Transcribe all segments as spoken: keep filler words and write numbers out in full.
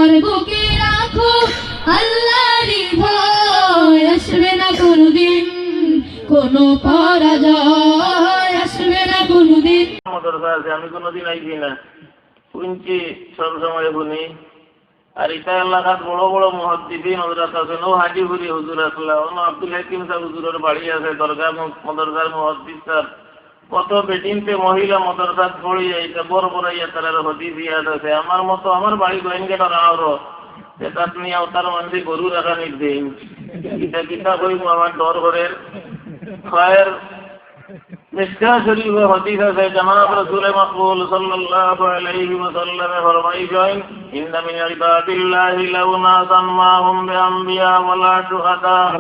বুকে রাখো আল্লাহরই ভয়, আসবে না কোনোদিন কোনো পরাজয়, আসবে না কোনোদিন। মাদ্রাসা আছে, আমি কোনোদিন আইছি না, শুনছি, সব সময় শুনি। আর ইতা এলাকাত বড় বড় মুহাদ্দিসিন হযরত আছেন, ও হাজিপুরি হুজুর আছলা, অনো আব্দুল হাকিম সাব হুজুরর বাড়ি আছে, দরগা ম-, মাদ্রাসার মুহাদ্দিস সাব। কত বেটিন্তে মহিলা মাদ্রাসাত পড়ি, ইতা বড় বড় ইয়া তারার হাদিস ইয়াদ আছে। আমার মতো, আমার বাড়ি গোয়েনঘাটর আওরো, ইতাত নিয়া অতার মাঝে গরু রাখানির দিন। ইতা কিতা কইমু, আমার ডর করের। খয়ের মিশকাত শরীফো হাদিস আছে, জনাব রাসূলে মকবুল সাল্লাল্লাহু আলাইহি ওয়াসাল্লামে ফরমাইছইন, "ইন্না মিন ইবাদিল্লাহি লাউনাসান মা হুম বিআম্বিয়া ওয়ালা শুহাদা,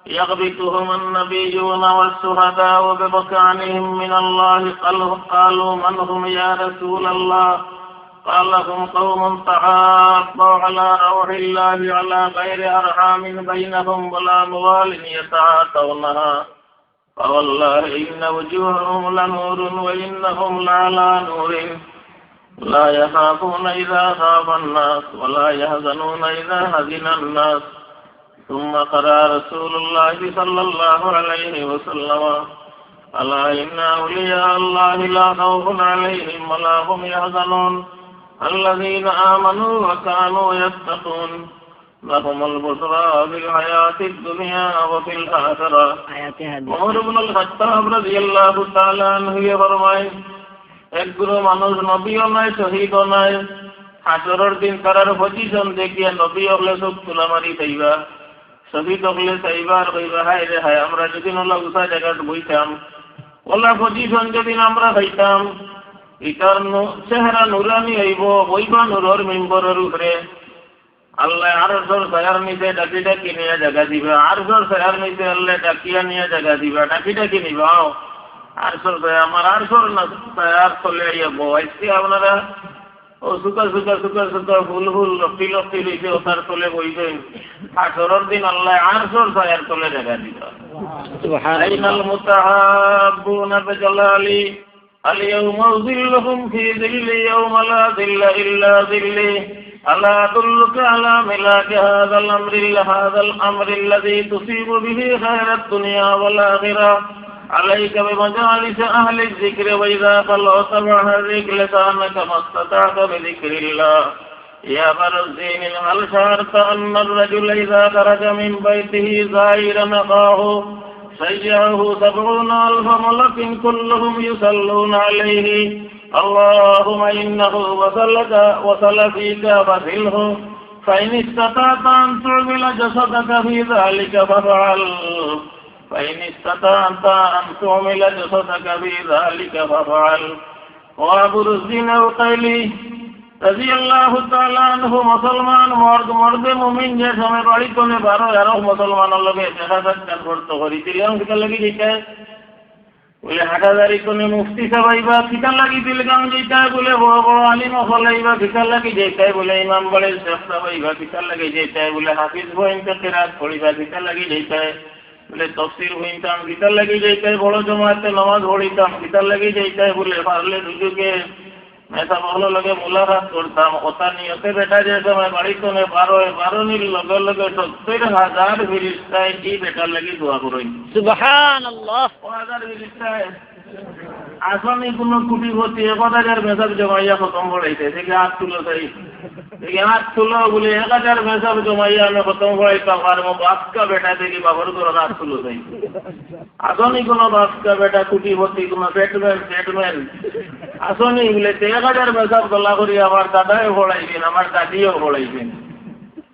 ইয়াগবিতুহুমুন নাবিয়্যুনা ওয়াশ শুহাদাউ বিমাকানিহিম মিনাল্লাহি।" ক্বালু, ক্বালু, "মান হুম ইয়া রাসূলাল্লাহ?" ক্বালা, "হুম কওমুন তাহাব্বাউ আলা রুহিল্লাহি আলা গায়রি আরহামিন বাইনাহুম ওয়ালা আমওয়ালিন ইয়াতাআতাউনাহা।" فوالله إن وجوههم لنور وإنهم لعلى نور، لا يخافون إذا خاف الناس ولا يحزنون إذا حزن الناس. ثم قرأ رسول الله صلى الله عليه وسلم: ألا إن أولياء الله لا خوف عليهم ولا هم يحزنون، الذين آمنوا وكانوا يتقون، لهم البشرى في الحياة الدنيا وفي الآخرة. আয়াতে হাদিস। ওমর ইবনুল খাত্তাব রাদিয়াল্লাহু তাআলা আনহুয়ে ফরমাইন, এক গুরু মানুষ নবীও নায়, শহীদও নায়, হাশরর দিন তারার পজিশন দেখিয়া নবী অকলে চউখ তুলা মারি চাইবা, শহীদ অকলে চাইবা আর কইবা, "হায় রে হায়, আমরা যুদি অলা উঁচা জাগাত বইতাম, অলা পজিশন যুদি আমরা পাইতাম।" ইতার নু-, চেহারা নুরানি অইবো, বইবা নূরর মিম্বরর উপরে। আল্লায় আরশর ছায়ার নিচে ডাকি ডাকি নিয়া জাগা দিবা। আরশর ছায়ার নিচে আল্লায় ডাকিয়া নিয়া জাগা দিবা। ডাকি ডাকি নিবা, "আও, আরশর ছায়া, আমার আরশর না, ছায়ার তলে আইয়া বও।" আইজকে আপনারা অউ শুকা শুকা, শুকা শুকা, ফুল ফুল, লতি লতি রইছে, অতার তলে বইছইন। হাশরর দিন আল্লায় আরশর ছায়ার তলে জাগা দিবা। সুবহানাল্লাহ। أين المتحابون بجلالي اليوم أظلهم في ظلي يوم لا ظل إلا ظلي، ألا أدلك على ملاك هذا الأمر، هذا الأمر الذي تصيب به خير الدنيا والآخرة؟ عليك بمجالس أهل الذكر، وإذا خلوت فحرك لسانك ما استطعت بذكر الله. يا أبا الزين، هل شعرت أن الرجل إذا خرج من بيته زائرا أخاه شيعه سبعون ألف ملك كلهم يصلون عليه: اللهم إنه وصلك، وصل فيك فصله، فإن استطعت أن تعمل جسدك في ذلك فافعل، فإن استطعت أن تعمل جسدك في ذلك فافعل. ও আবু রুজিন উকাইলি রাদিয়াল্লাহু তাআলা আনহু, মুসলমান মর্দ, মর্দে মুমিন যে সময় বাড়ি তনে বারয়, আরক মুসলমানর লগে দেখা সাক্ষাৎ করতো করি, তিলগাম কিতার লাগি যাইতায়? বুলে, হাটহাজারি তনে মুফতি সাব আইবা, কিতার লাগি তিলগাম যাইতায়? বুলে, বড় বড় আলিম অকল আইবা, কিতার লাগি যাইতায়? বুলে, ইমাম বাড়ির শেখ সাব আইবা, কিতার লাগি যাইতায়? বুলে, হাফিজ বইনতে কেরাত পড়িবা, কিতার লাগি যাইতায়? বুলে, তফসির হুনতাম, কিতার লাগি যাইতায়? বড় জমাতে নামাজ পড়িতাম, কিতার লাগি যাইতায়? বুলে, পারলে দুজুকে মেসাব অকলর লগে মুলাকাত করতাম। অতা নিয়তে বেটা যে সময় বাড়ি তনে বারয়, বারনির লগে লগে সত্তইর হাজার ফিরিস্তায় ই বেটার লাগি দোয়া করইন। সুবহানাল্লাহ। ও হাজার ফিরিস্তায়, আছনি কুনু কুটিপতি এক হাজার মেসাব জমাইয়া খতম পড়াইতে, দেখি আত তুলো চাই। দেখি আত তুলো, বুলে, এক হাজার মেসাব জমাইয়া আমি খতম পড়াইতাম, আর মো বাক্কা বেটা দেখি বাপর ঘরর আত তুলো চাই। আছনি কুনু বাক্কা বেটা কুটিপতি, কুনু ব্যাটম্যান, ব্যাটম্যান। আছনি বুলে, তে এক হাজার মেসাব দলা করি আমার দাদায়ও পড়াইছইন, আমার দাদিও পড়াইছইন।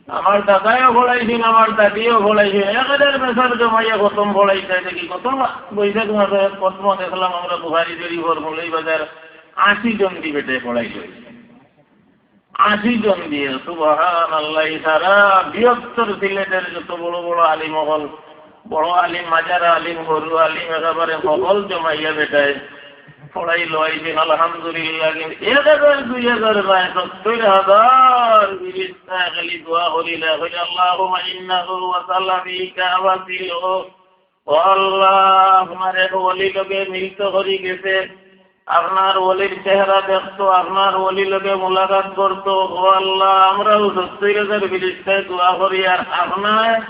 আমার দাদায়ও পড়াইছইন, আমার দাদিও পড়াইছইন। এক হাজার মেসাব জমাইয়া খতম পড়াইতে দেখি, গত মা-, বৈশাখ মাসে খতম দেখলাম আমরা বুখারী শরীফর মৌলভীবাজার আশি জন দি বেটায় পড়াইল। আশি জন দিয়া, সুবহানাল্লাহ, সারা বৃহত্তর সিলেটের যত বড় বড় আলিম অকল, বড় আলিম, মাঝার আলিম, হুরু আলিম, একেবারে হকল জমাইয়া বেটায় পড়াইল। আলহামদুলিল্লাহ, কিন্তু এক হাজার, দুই হাজার নায়, সত্তইর হাজার ফিরিস্তায় খালি দোয়া করিলা, কইলা, "আল্লাহুম্মা ইন্নাহু ওয়াসালা ফিকা ফাগসিলহু।" ও আল্লাহ, আপনার এক ওলি লগে মিলিত করি গেছে, আপনার ওলির চেহারা দেখতো, আপনার ওলি লগে মুলাকাত করতো। ও আল্লাহ, আমরাও সত্তইর হাজার ফিরিস্তায় দোয়া করি, আর আপনার,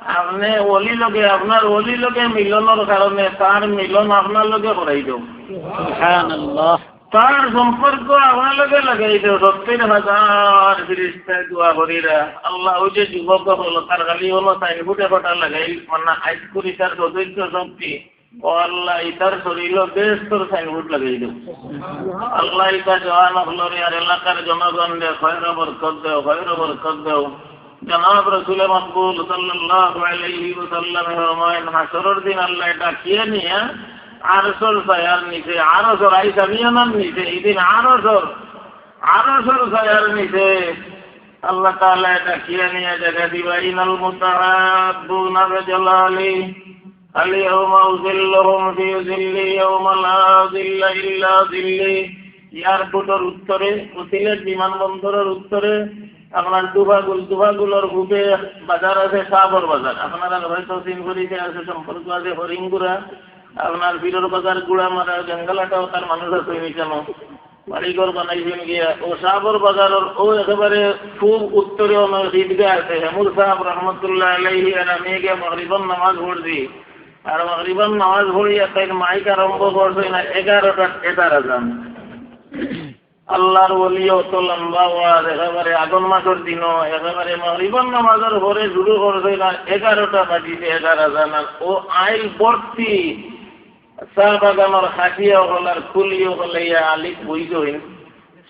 আপনে ওলি লগে, আপনার ওলি লগে মিলনর কারণে তার মিলন আপনার লগে করাই দেও। সুবহানাল্লাহ। তার সম্পর্ক আপনার লগে লাগাই দেও। সত্তইর হাজার ফিরিস্তায় দোয়া করিরা। আল্লাহ, ওই যে যুবক হলো, তার খালি হলো সাইনবোর্ডে কটা লাগাইল, মানে, আইজ করি তার সদস্য শক্তি। ও আল্লাহ, ইতার শরীরো বেহেস্তর সাইনবোর্ড লাগাই দেও। আল্লাহ, ইতা জওয়ান অকলরে আর এলাকার জনগণরে খয়র বরকত দেও, খয়র বরকত দেও। জনাব রসুলে মকবুল সাল্লাল্লাহু আলাইহি ওয়াসাল্লামে ফরমাইন, হাশরর দিন আল্লাহ ডাকিয়া নিয়া আরশর ছায়ার নিচে, আরশর, আই সামিয়ানার নিচে, এই দিন আরশর, আরশর ছায়ার নিচে আল্লাহ তাআলা ডাকিয়া নিয়া জাগা দিবা, "ইনাল মুতাহাব্বুনা বিজালালি, আল ইয়াউমা উযিল্লুহুম ফি যিল্লি ইয়াউমা লা যিল্লা ইল্লা যিল্লি।" এয়ারপোর্টর উত্তরে, সিলেট বিমানবন্দরর উত্তরে, আপনার দুভাগুল, দুভাগুলর পূবে বাজার আছে, সাবর বাজার। আপনারা হয়তো চিন করিতে আছে, সম্পর্ক আছে, হরিঙ্গুরা, আপনার পীরর বাজার, গুড়ামারা, জঙ্গলাটাও তার মানুষ আছে নি কেন? বাড়িঘর বানাইছইন গিয়া। ও সাবর বাজারর ও একেবারে খুব উত্তরে অনো ঈদগাহ আছে। হেমুর সাহেব রহমতুল্লাহ আলাইহি আর আমি গিয়া মাগরিবর নামাজ পড়ছি। আর মাগরিবর নামাজ পড়িয়া তাইন মাইক আরম্ভ করছইন না এগারোটা এগারো আজান। আল্লাহর ওলি অত লম্বা ওয়াজ, একেবারে আগন মাসর দিনও, একেবারে মাগরিবর নামাজর পরে শুরু করছইন না এগারোটা বাজিছে এগারো আজান। আর ও আইল ভর্তি চা বাগানর খাসিয়া অকল আর কুলি অকল ইয়া আলিত বইছইন।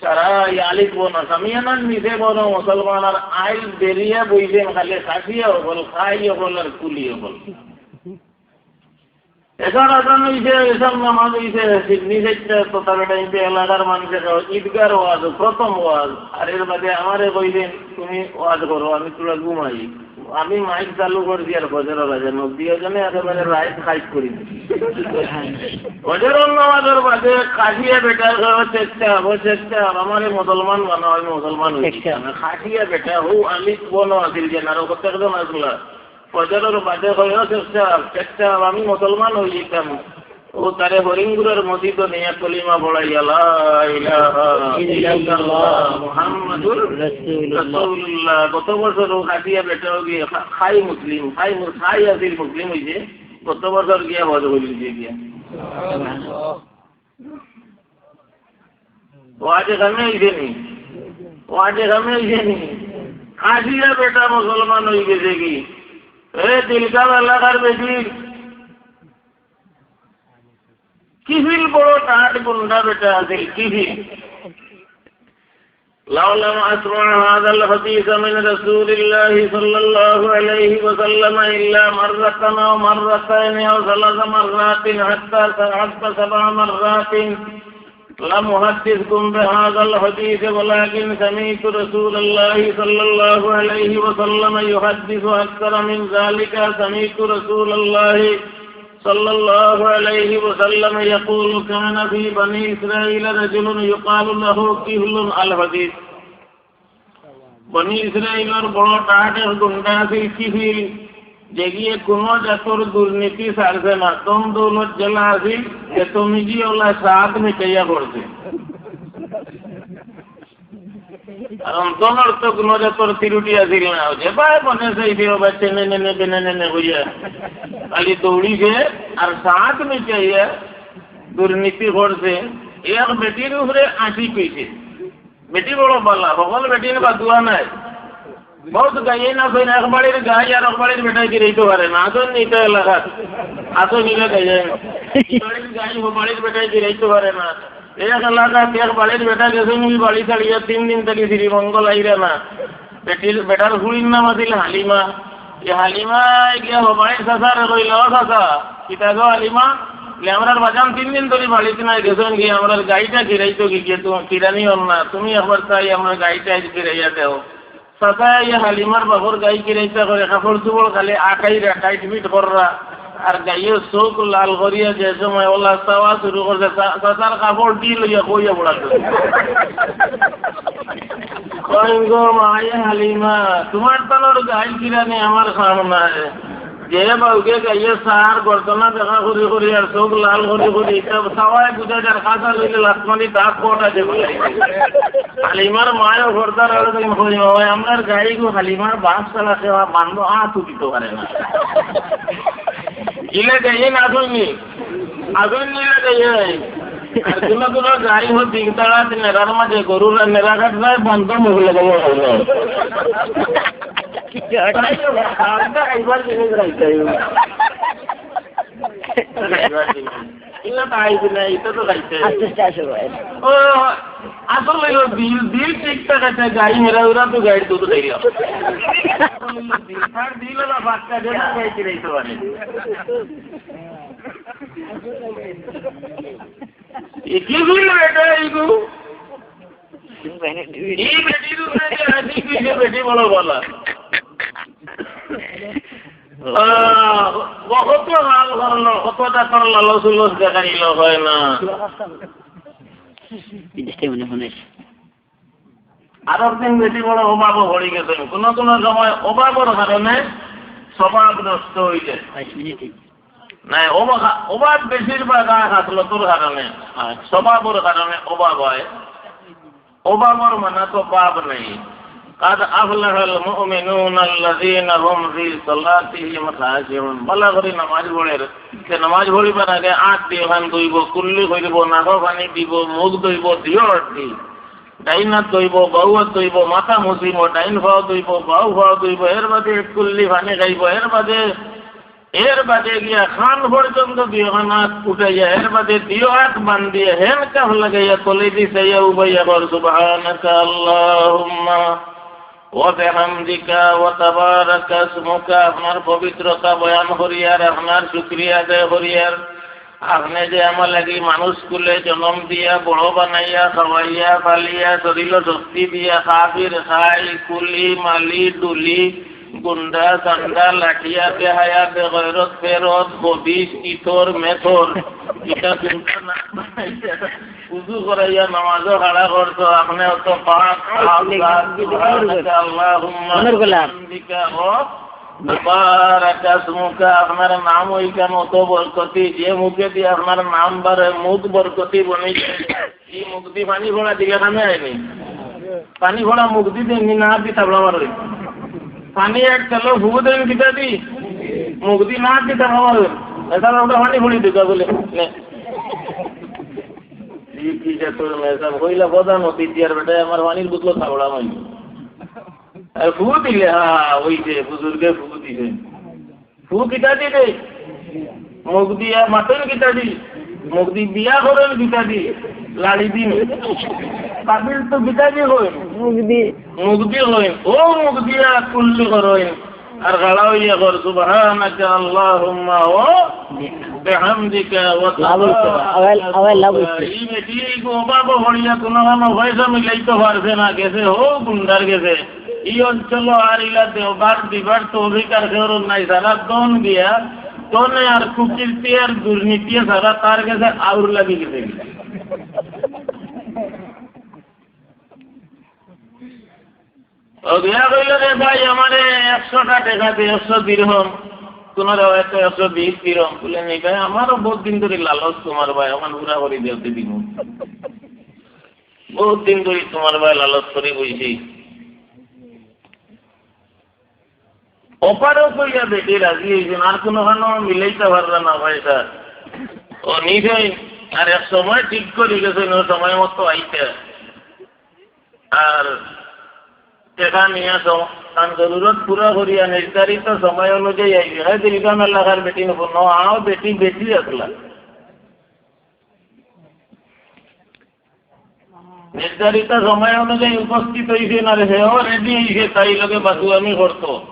সারা ইয়া আলিত বনো, সামিয়ানার নিচে বনো মুসলমান, আর আইল বেরিয়া বইছইন খালি খাসিয়া অকল, খাই অকল আর কুলি অকল। এগারো আজান অইছে, এশার নামাজ অইছে, সিডনি সাইডটা তো তার টাইমে এলাকার মানুষের ঈদগার ওয়াজ, প্রথম ওয়াজ। আর এর বাদে আমারে কইছইন, "তুমি ওয়াজ করো, আমি থুড়া ঘুমাই।" আমি মাইক চালু করছি আর ফজরর আজান অবধি, ওই জন্য একেবারে রাইত খাইট করি দিছি। ফজরর নামাজর বাদে খাসিয়া বেটা, "ও চেষ্টা, ও চেষ্টা, আমারে মুসলমান বানাও, আমি মুসলমান অইছি।" খাসিয়া বেটা, হউ আলিত বনো আছিল যে, আর কত একজন আসলা। ফজরর বাদে কয়, "ও শেখ সাহেব, শেখ সাহেব, আমি মুসলমান অইযিতাম।" ও তারে হরিঙ্গুরার মসজিদো নিয়া কলিমা পড়াইয়া, "লা ইলাহা ইল্লাল্লাহ মুহাম্মাদুর রাসূলুল্লাহ।" গত বছর ও খাসিয়া বেটা অগি খা-, খাই মুসলিম, খাই মু-, খাই আছিল মুসলিম অইছে, গত বছর গিয়া হজ করিলিছে গিয়া। ওয়াজে কামে অইছে নি? ওয়াজে কামে অইছে নি? খাসিয়া বেটা মুসলমান অই গেছে গি? এ তিলকাল এলাকার বেটি, কিফিল বড় টাট গুন্ডা বেটা আছিল, কিফিল। لو لم أسمع هذا الحديث من رسول الله صلى الله عليه وسلم إلا مرة أو مرتين أو ثلاث مرات حتى حتى سبع مرات لم أحدثكم بهذا الحديث ولكن سمعت رسول الله صلى الله عليه وسلم يحدث أكثر من ذلك سمعت رسول الله صلى الله عليه وسلم يقول كان في بني إسرائيل رجل يقال له كهل الحديث। বনি ইসরাইলর বড় টাট এক গুন্ডা আছিল কিফিল, যেগিয়ে কুনু জাতর দুর্নীতি ছাড়ছে না, ধন দৌলত যেলা আছিল, এত মিজি ওলা সাত মিটাইয়া করছে। কারণ ধনর তো কুনু জাতর তিরুটি আছিল না, যে ভাই বনে সেই দিও বা চেনে নেনে বেনে নেনে হইয়া খালি দৌড়িছে আর সাত মিটাইয়া দুর্নীতি করছে। এক বেটির উপরে আশি কইছে। বেটি বড় বালা, হকল বেটি না বাদুয়া নাই। বহুত গাইয়ে না কইন, এক বাড়ির গাই আর এক বাড়ির বেটায় গিরাইতো পারে না। আছইন ইতা এলাকাত, আছইন ইলা গাইয়ে। ই বাড়ির গাই ও বাড়ির বেটায় গিরাইতো পারে না। এক এলাকাত এক বাড়ির বেটা গেছে নি বাড়ি ছাড়িয়া তিন দিন থাকি শ্রীমঙ্গল আইরা না। বেটির, বেটার ফুড়ির নাম আছিল হালিমা। ই হালিমায় গিয়া হবাইর চাচারে কইল, "ও চাচা, কিতা গো হালিমা? বলে, আমরার বাজান তিন দিন ধরি বাড়িত নাই, গেছইন গিয়া আমরার গাইটা গিরাইতো গি, গিয়া তো গিরানি অর না, তুমি একবার চাই আমরার গাইটা আইজ গিরাইয়া দেও।" চাচায় ইয়া হালিমার বাপর গাই গিরাইতা করে, কাপড় চুপড় খালি আটাইরা, টাইট ফিট কররা, আর গাইও চোখ লাল করিয়া যে সময় ওলা চাওয়া শুরু করছে, চা-, চাচার কাপড় ঢিল অইয়া বইয়া পড়া। কইন গো মায়ে হালিমা, তুমার তানর গাই গিরানি আমার কাম নাই। যে বাউকে গাইয়ে সার গর্দনা দেখা করি করি আর চোখ লাল করি করি, ইতা সাওয়ায় বুঝা যার কাঁচা লইলে লাতমানি দাগ কট আছে বলে। হালিমার মায়ও পর্দার আড়ালে কই, "মাওয়, আমরার গাইগু হালিমার বাস চালাতে বান্ধব আত উঠিত পারে না।" ইলে গাইয়ে না শুননি, আগুন নিলে গাইয়ে। আর কোনো কোনো গাই হো দিন তারা নেড়ার মাঝে গরুরা নেড়া কাটবে, বান্ধব মহিলা গাইয়ে হয় না। আমরা খাইবার জিনিস খাইতে হইব। খাইবার জিনিস। ইলা তো আইবে না, ইটা তো খাইতে হইব। আস্তে আস্তে আসো ভাই। ও, আসল হইল দিল, দিল ঠিক থাকাতে গাই মেরা ওরা তো গাইর দুধ খাইল। আসল হইল দিল, তার দিল না বাচ্চা যেন গাই কিনাইতে পারে। এ কি দিল বেটা এইগু? এই বেটির উপরে যে হাসি তুই যে বেটি বড় বলা। আহ, কত হাল করলো, কতটা করলো, লস উলস দেখাইল হয় না। বিদেশ থেকে মনে ফোন এসে। আর একদিন বেটি বড় অভাবও পড়ি গেছে। কোনো কোনো সময় অভাবর কারণে স্বভাব নষ্ট হয়ে যায়। বাইশ মিনিট। নাই, অভাব, অভাব বেশিরভাগ আর হাসলতর কারণে, আর স্বভাবর কারণে অভাব হয়। অভাবর মানে তো পাপ নেই। قد أفلح المؤمنون الذين هم في صلاتهم خاشعون। ভালা করি নামাজ পড়ের। সে নামাজ পড়িবার আগে আত দি ওখান ধুইব, কুল্লি করিব, নাকো পানি দিব, মুখ ধুইব, দিও আত দি। ডাইন আত ধুইব, বাউ আত ধুইব, মাথা মুছিব, ডাইন পাও ধুইব, বাউ পাও ধুইব, এর বাদে এক কুল্লি পানি খাইব, এর বাদে এর বাদে গিয়া কান পর্যন্ত দিও আত উঠাইয়া, এর বাদে দিও আত বান্ধিয়া, handcuff লাগাইয়া তলেদি চাইয়া উবাইয়া কর, "সুবহানাকা আল্লাহুম্মা ওয়া বিহামদিকা ওয়া তাবারাকা ইসমুকা।" আপনার পবিত্রতা বয়ান করিয়ার, আপনার শুকরিয়া আদায় করিয়ার, আপনে যে আমার লাগি মানুষ কুলে জনম দিয়া, বড় বানাইয়া, খাওয়াইয়া, পালিয়া, শরীলো শক্তি দিয়া, কাফির, খাই, কুলি, মালি, ডুলি, গুন্ডা, সান্ডা, লাঠিয়া, বেহায়া, বেগৈরত, ফেরত, ববিশ, ইথর, মেথর, ইটা চিন্তা না করাইয়া, উজু করাইয়া নামাজও খাড়া করছো, আপনে অত পাক, পাক, পাক, সুবহানাকা আল্লাহুম্মা ওয়া বিহামদিকা ওয়া তাবারাকা ইসমুকা, আপনার নাম ওইখান অত বরকতি, যে মুখে দিয়ে আপনার নাম বারে, মুখ বরকতি বনি যায়। এই মুখ দি পানি পড়া দিলে কামে আয়নি। পানি পড়া মুখ দি দেননি, না দি থাবড়া মারো। পানি এক চলো ফু দেন কিতা দি? মুখ দি না দি থাবড়া মারো। এটা আমরা পানি পড়ি দিবা বলে। নে। এই কি যে তোর মেসাব কইলা, বোঝা নতি দিয়ার বেটা, আমার পানির বোতল থাবড়া মারি। আর ফু দিলে, হ্যাঁ, ওই যে বুজুর্গে ফু দিছে। ফু কিতা দি রে? মুখ দিয়া মাতইন কিতা দি? মুখ দি বিয়া করইন কিতা দি? লাড়ি দি নি। কাবিল তো কিতা দি কইন? মুখ দি। মুখ দি কইন। ও মুখ দিয়া কুল্লি করইন। আর গাড়া হইয়া কর, "সুবহানাকা আল্লাহুম্মা ওয়া বিহামদিকা ওয়া লাভ হইছে, আওয়াজ, আওয়াজ লাভ হইছে।" ই বেটি এই অভাব হরিয়া কোনো কোনো পয়সা মিলাইতে পারছে না, গেছে হো গুন্ডার গেছে। ই অঞ্চল আর ইলা দেওবার দিবার তৌফিক আর কেউর নাই, সারা ধন দিয়া, ধনে আর কুকীর্তি আর দুর্নীতি সারা তার গেছে আউর লাগি গেছে। ও গিয়া কইল, "রে ভাই, আমারে একশোটা টেকা দে, একশো দিরহম।" কোনো রেওয়ায়তে একশো বিশ দিরহম। বলে, "নি ভাই, আমারও বহুত দিন ধরি লালচ তোমার ভাই, অখন পুরা করি দেও, তে দিমু।" বহুত দিন ধরি তোমার ভাই লালচ করি বইছি। অপারও কইয়া বেটি রাজি হইছে না, আর কোনো খানো মিলাইতে পারবে না পয়সা। ও নিজেই আর এক সময় ঠিক করি গেছে, ও সময় মতো আইতে। আর টেকা নিয়ে সম-, তার জরুরত পুরা করিয়া নির্ধারিত সময় অনুযায়ী আইবে। হ্যাঁ, দীর্ঘ মেলাকার বেটি নব, ন আও বেটি বেটি আসলা। নির্ধারিত সময় অনুযায়ী উপস্থিত হইছে না রে, সেও রেডি হইছে, তাই লগে বাসু আমি করতো।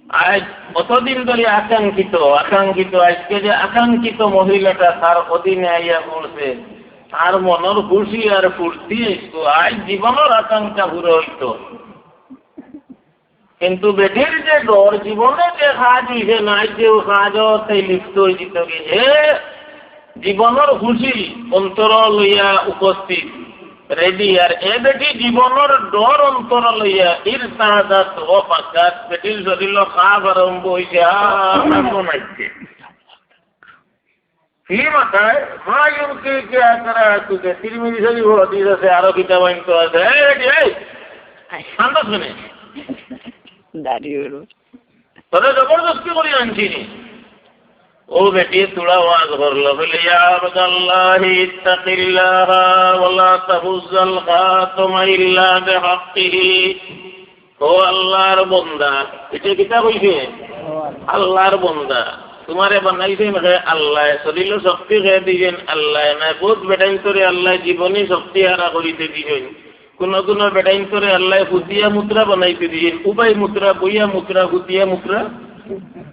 আজ কতদিন ধরে আকাঙ্ক্ষিত, আকাঙ্ক্ষিত, আজকে যে আকাঙ্ক্ষিত মহিলাটা তার অধীনে আইয়া পড়ছে, তার মনর খুশি আর ফুর্তি আজকে, আজ জীবনর আকাঙ্ক্ষা পুরো হইতো। কিন্তু বেটির যে ডর, জীবনে যে কাজ হইছে না, যে ও কাজও তাই লিপ্ত হয়ে যেত কি, হে জীবনর খুশি অন্তর লইয়া উপস্থিত। রেডি। আর এ বেটি জীবনর ডর অন্তর লইয়া ইরতাদাত ওয়া ফাকাত, বেটির শরীরো খাপ আরম্ভ অইছে, আর ঘুমাইছে। ফিমা কায়, মা ইউনকিরুকা কারাহাতুকা। তিরমিজি শরীফো হাদিস আছে, আরো কিতাব আনতো আছে। এই বেটি, এই, আন্দাজ শুনে। দাঁড়িয়ে রইল। তোরে জবরদস্তি করি আনছি নি। ও বেটি থুড়া ওয়াজ করলো, বলে, "ইয়া আবদাল্লাহি ইত্তাকিল্লাহা ওয়া লা তাহুজ্জাল খাতামা ইল্লা বিহাক্কিহি।" ও আল্লাহর বন্দা, ইটা কিতা কইছে? আল্লাহর বন্দা। তুমারে বানাইছইন কে আল্লায়, শরীরো শক্তি কে দিছইন আল্লায়, না বহুত বেটাইন্তরে আল্লায় জীবনে শক্তি হারা করিতে দিছইন। কুনু কুনু বেটাইন্তরে আল্লায় ফুতিয়া মুতরা বানাইতে দিছইন, উবাই মুতরা, বইয়া মুতরা, ফুতিয়া মুতরা।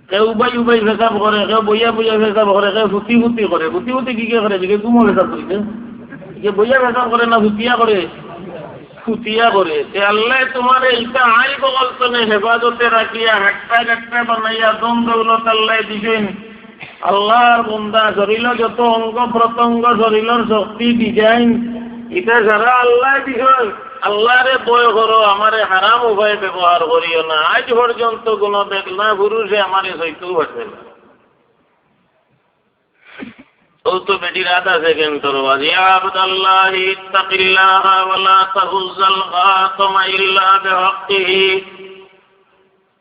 কেউ উবাই উবাই পেশাব করে, কেউ বইয়া বইয়া পেশাব করে, কেউ ফুতি ফুতি করে। ফুতি ফুতি কিগে করে? ইগে ঘুমো পেশাব করিতে। ইগে বইয়া পেশাব করে না ফুতিয়া করে? ফুতিয়া করে। তে আল্লায় তুমারে ইতা আইব অকলতনে হেফাজতে রাখিয়া, হাট্টা কাট্টা বানাইয়া, ধন দৌলত আল্লায় দিছইন। আল্লাহর বন্দা, শরীরো যত অঙ্গ প্রত্যঙ্গ, শরীরর শক্তি, design, ইটা সারা আল্লায় দিছইন। আল্লাহরে ভয় করো, আমারে হারাম উপায়ে ব্যবহার করিও না। আইজ পর্যন্ত কুনু বেগনা পুরুষে আমারে ছইতেও পারছে না। ও তো বেটির আধা সেকেন্ডর ওয়াজ। ইয়া আবদাল্লাহি ইত্তাকিল্লাহা ওয়া লা তাহুজ্জাল খাতামা ইল্লা বিহাক্কিহি।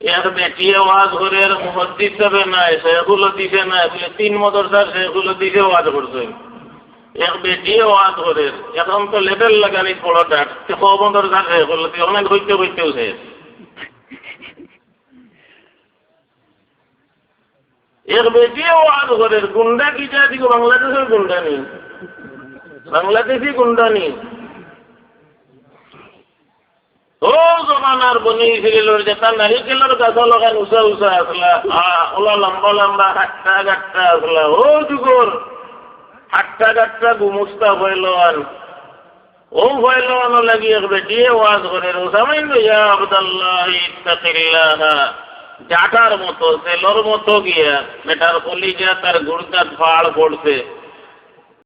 এক বেটিয়ে ওয়াজ করের, মুহাদ্দিস সাবে নায়, শেখুল হাদিসে নায়, বলে তিন মাদ্রাসার শেখুল হাদিসে ওয়াজ করছে। এক বেটিয়ে ওয়াজ করের, অখন তো লেবেল লাগানি বড় ডাট, তে ক মাদ্রাসার শেখুল হাদিস, অনেক কইতে কইতেও শেষ। এক বেটিয়ে ওয়াজ করের, গুন্ডা কিতা দিগো, বাংলাদেশর গুন্ডা নি, বাংলাদেশি গুন্ডা নি। ও জমানার বনি ইসরাইলর যেতা নারিকেলর গাছ লাখান উচা উচা আছলা, আ, ওলা লম্বা লম্বা হাট্টা গাট্টা আছলা, ও যুগর হাট্টা গাট্টা গুমুস্তা পয়লওয়ান। ও পয়লওয়ানর লাগি এক বেটিয়ে ওয়াজ করের, ও সামাইন, ইয়া আবদাল্লাহ ইত্তাকিল্লাহ। জাটার মতো, তেলর মতো গিয়া, বেটার কলিজা তার গুর্দাত ফাড় পড়ছে।